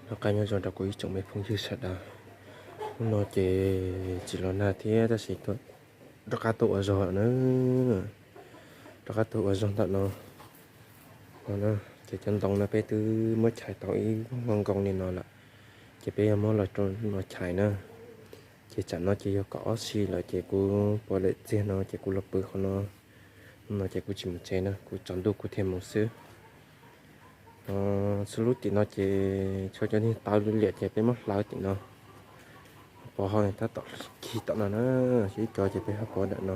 Noj qab nyob zoo rau kuv ib tsoom me phooj ywg sawv daws. Hnub no ces tsis los nag thiab tab sis rov qab tuaj ua zog na. Rov qab tuaj ua zog ntawm no. Ces cov ntoo no peb twb muab chais tau ib nkoos li no lawm, ces peb yuav muab los rau no chais na. Ces tsam no ces yog kaum ob si lawm ces kuv puas lawm txiag no ces kuv los pw qhov no. No ces kuv tsis mus tsev na, kuv tsaus ntuj kuv thiaj mus xwb. Xwb lub tim no ces tshuav cov niag tawv liam ces peb muab hlawv tim no. Pov hau tab tom khi tom no na, ib co ces peb ho pov ntawm no.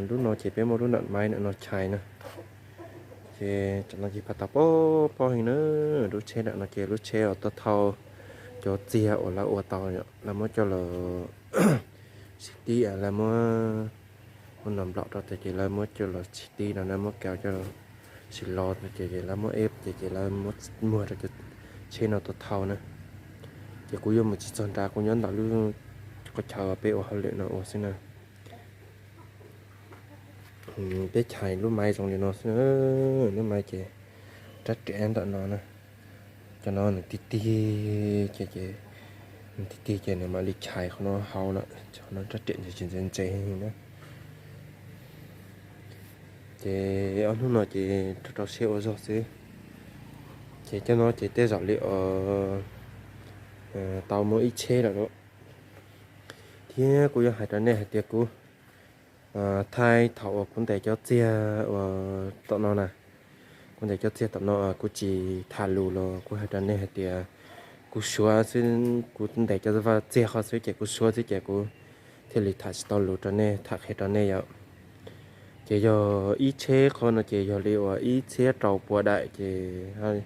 Lub no ces peb muab lub nram maiv ntawm no chais na. Ces tam no ces pab tau pob pob heev na. Lub tsheb ntawm no ces lub tsheb uas tuaj thauj cov txiag uas lawv ua tau, lawv muab coj los sib tib, lawv muab, muab nws nplom rau ces lawv muab coj los sib tib no, lawv muab kaw coj los sib los ces lawv muab eb ces ces lawv muab muag rau cov tsheb no tuaj thauj na. Ces kuv yuav mus tsis txog nrad, kuv nyob ntawm lub qhov chaw peb ua hauj lwm no ua xwb na. Peb chais lub maiv zoo li no xwb na. Lub maiv ces rab riam ntawm no na. Cov no nws tig tig ces, nws tig tig ces nws mam li chais qhov no hauv na. Qhov no rab riam ntse ntse ntse na. Ces ob hnub no ces rau rau siab ua zog xwb. Ces cov no ces tej zaum li uas tau muaj ib tsheb lawm. Thiab kuv yuav hais rau nej hais tias kuv thaij thaum uas kuv ntes cov txiag uas tom no na, kuv ntes cov txiag tom no kuv tsis tham lus los kuv hais rau nej hais tias kuv suav xwb, kuv ntes cov vaj txiag qhov xwb ces kuv suav xwb ces kuv thiaj li tham tsis tau lus rau nej, tham qhia rau nej yom. Ces yog ib tsheb qhov no ces yog li uas ib txhiab rau pua daim ces,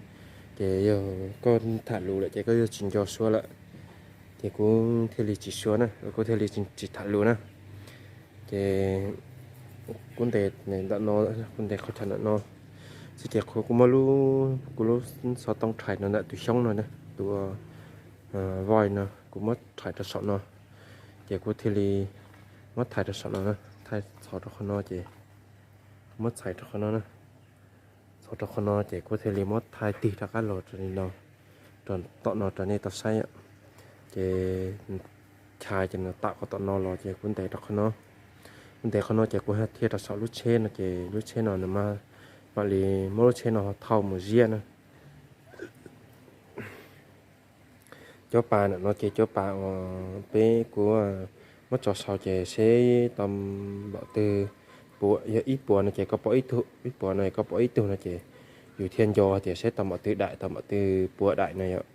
ces yog koj tham lus lawm ces koj yuav tsis nco suav lawm. Ces kuv thiaj li tsis suav na, kuv thiaj li tsis tham lus na. Ces kuv ntes ntawm no, kuv ntes qhov chaw ntawm no xwb ces kuv muab lub, kuv lub xov tooj rhais no ntawm tus xyoob no, tus voice no kuv muab rhais rau saum no. Ces kuv thiaj li muab thaij rau saum no, thaij txhos rau qhov no ces kuv muab txhais rau qhov no na. Txhos rau qhov no ces kuv thiaj li muab thaij tig rov qab los rau li no, tom no rau nej tau saib. Ces chais ces nws tawm qhov tom no los ces kuv ntes rau qhov no. Kuv ntes qhov no ces kuv thiaj rau saum lub tsheb no ces lub tsheb no nws mam li muab lub tsheb no thauj mus ziab na. Cov pas ntawm no ces cov pas uas peb kuv muab tso sau ces seb tau npaum twg, yog ib puas no ces koj pom ib tug, ib puas no koj pom ib tug no ces yus thiaj nco tias seb tau npaum twg daim, tau npaum twg pua daim no yom.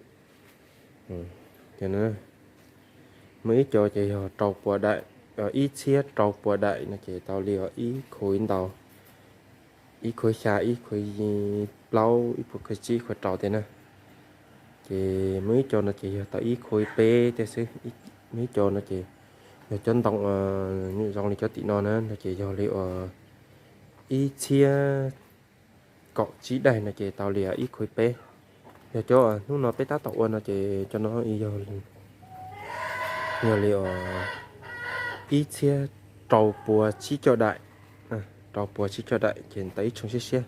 Muaj ib co ces yog rau pua daim, ib txhiab rau pua daim no ces tau li ib khus ib ntau, ib khus xya, ib khus plaub, ib khus tsib, ib khus rau tej na. Ces muaj ib co no ces yog tau ib khus peb tej xwb. Muaj ib co no ces yog cov ntoo zoo li cov tim no na no ces yog li uas ib txhiab kaum tsib daim no ces tau li ib khus peb. Yog cov hnub no peb tab tom ua no ces cov no yog li uas ib txhiab rau pua tsib caug daim, rau pua tsib caug daim ces tau ib tshooj siab siab.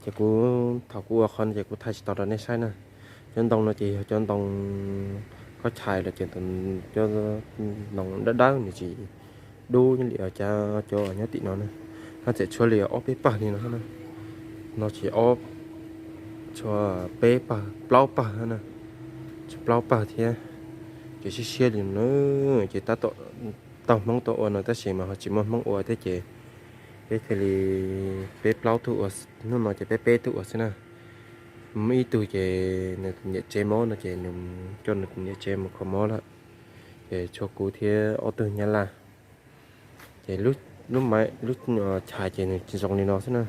Ces kuv thaum kuv ua qhov no ces kuv thaij tsis tau rau nej saib na. Cov ntoo no ces yog cov ntoo koj chais los ces cov ntoo dawb dawb nws tsis dub li cov nyob tim no na. Hab txawm tshuav li ob peb pawg li no na. No ces ob, tshuav peb pawg, plaub pawg na, tshuav plaub pawg thiab. Ces siab siab li no ces tab tom tau Hmoob tuaj ua no tab sis mas ho tsis muaj Hmoob ua thiab ces peb thiaj li, peb plaub tug ua, hnub no ces peb peb tug ua xwb na. Muaj ib tug ces nws niam tsev mob no ces nws coj nws niam tsev mus kho mob lawm. Ces tshuav kuv thiab ob tug nyab laj. Ces lub, lub chais ces nws zoo li no xwb na.